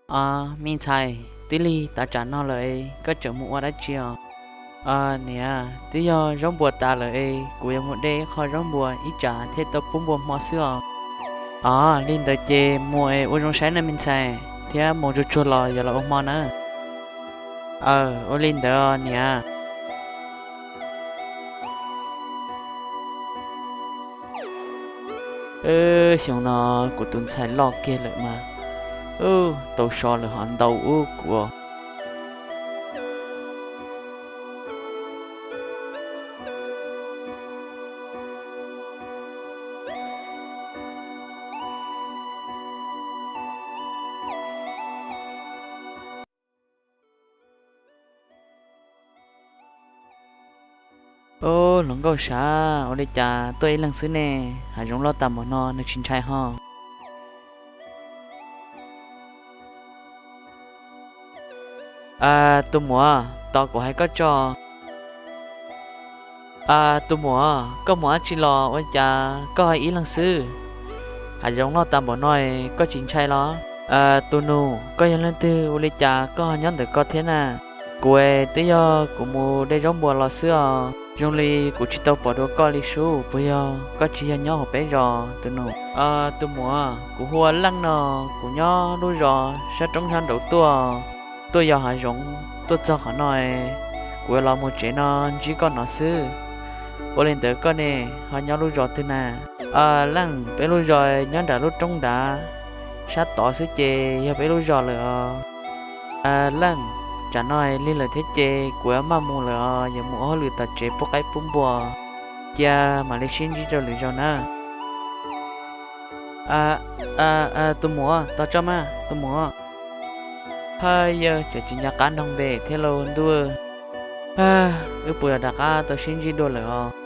Os, me ntxhais, twb lig tav tsam no lawm es koj tseem mus ua dab tsi os? Niam, twb yog zaub npua tas lawm es kuv yuav mus de ib qho zaub npua ib tsam thiaj tau pub npua hmo xwb os. Os, li ntawd ces mus es ua zoo saib na me ntxhais, thiab mus tsuag tsuag los yuav los ua hmo na. Aw, ua li ntawd niam. Xyoo no kuv tus ntxhais loj kiag lawm mas, tau so lawm ho ntau ub kuv. Ub, hluas nkauj sav, ua li cas tuaj ib leeg xwb ne? Hav zoov loj tas npaum no nws tsis ntshai ho? Tus muam, tos kuv hais koj tso. Tus muam, koj mus dab tsi los ua cas koj ho ib leeg xwb? Hav zoov loj tas npaum no koj tsis ntshai los? Tus nus, koj yog leej twg ua li cas koj ho nyob ntawm ko thiab na? Kuv es twb yog kuv mus de zaub npua los xwb os. Zoo li kuv tsis tau pom dua koj li sub, puas yog koj tsis yog nyob hauv peb zos tus nus? Tus muam, kuv hu ua Leej no, kuv nyob lub zos sab roob sab nraud tuaj, tuaj yos hav zoov tuaj txog qhov no es kuv los mus tsev no ntsib koj no xwb. Ua li ntawd koj ne, ho nyob lub zos twg na? Leej, peb lub zos nyob nram lub roob nrad sab tod xwb ces yog peb lub zos lawm os. Leej, tsam no lig lawm thiab ces kuv maj mus lawm os, yuav mus ua hauj lwm tom tsev pub qaib pub npua, cia mam li sib ntsib rau lwm zaus na. Tus muam, tos tso mas tus muam. Ha, yawg tseem tsis nco qab nrog npe thiab lauj ntuj. Wb puas yog rov qab tau sib ntsib dua lawm os?